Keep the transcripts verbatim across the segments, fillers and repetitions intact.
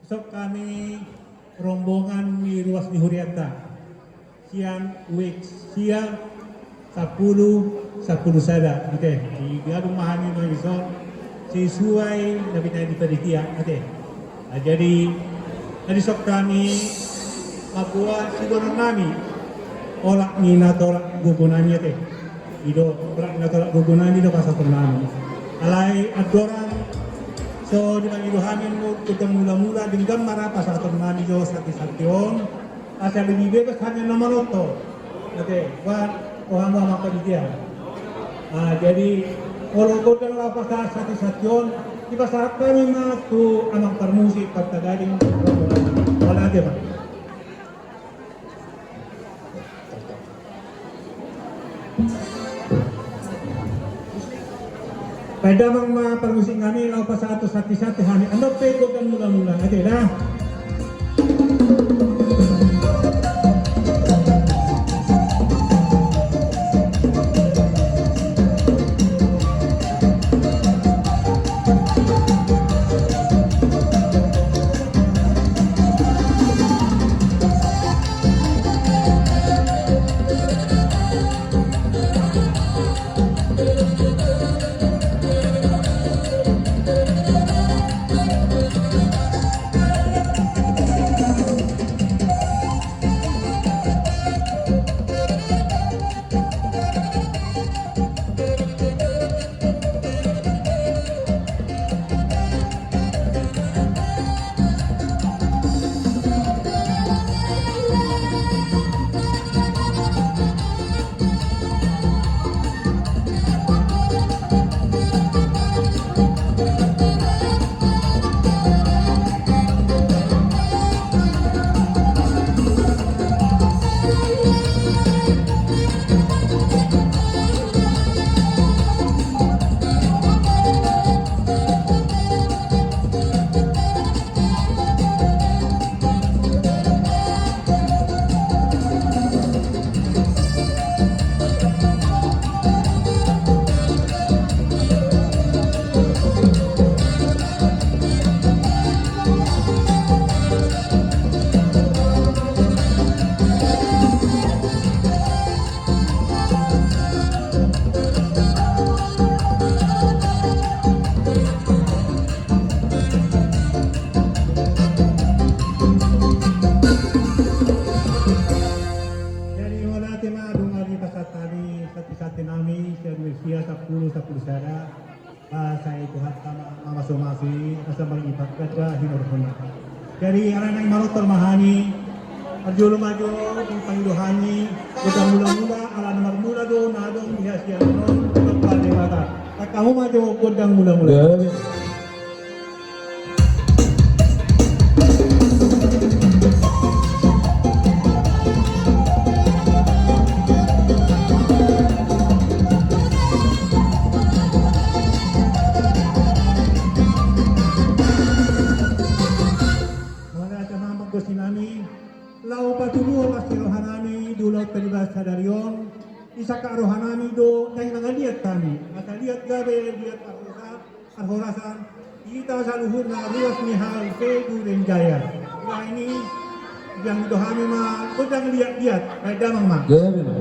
Songon hami rombongan ni ruas ni hurianta sian wik sia sampulu, sampulu sada, ate. Di, diadu ma hami mangihut sesuai na binahen ni panitia, ate. Nah, jadi, jadi songon hami mamboan siboanonnami, olat ni na torop gogonami, ate. I do, olat ni na torop gogonami do pasahatonnami. Alai andorang so dipangido hami ma gondang mulamula, denggan ma ra pasahatonnami jo santisanti on. Asa lebih bebas hami na manonton. Ate, buat rohamu amang panitia. Ah, jadi, molo gondang laho pasahat santisanti on, dipasahat hami ma tu amang parmusik, Partagading. Wala, ate, Pak. Baen damang ma parmusik nami, laho pasahat tu santisanti hami. Andorang pe gondang mulamula, ate da. Jadi, mauliate ma, dung i pasahat hami santisanti nami sian wik sia sampulu, sampulu sada. Sai Tuhanta ma mamasumasu i, asa marlipat ganda hinorhon. Jadi, alai naeng manortor ma hami, parjolo ma jo dipangido hami gondang mulamula, ala na marmula do na adong di hasiangan on, dompak Debata. Angka hamu ma jo gondang mulamula. Mauliate ma, amang panggual nami, laho patuduhon las ni roha nami di ulaonta di bagasan sadari on, disangkap roha nami do naeng mangaliat hami, asa liat gabe, liat parhorasan, parhorasan hita saluhutna ruas ni hal P. Duren Jaya. Alani i, dipangido hami ma gondang liat-liat, baen damang ma. Gabe ma.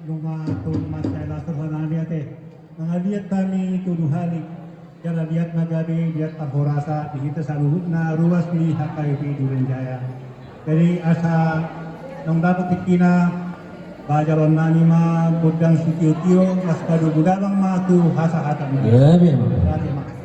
Nunga tung mansai las roha nami ate. Mangaliat hami tu dua hali. Jala liat ma gabe, liat parhorasa di hita saluhutna ruas ni H K B P Duren Jaya. Jadi asa naung dapot tingkina, ba jaloon nami ma gondang sitio-tio, las padomu damang ma tu hasahatan. Iya, iya, Bang. Iya, iya, Bang.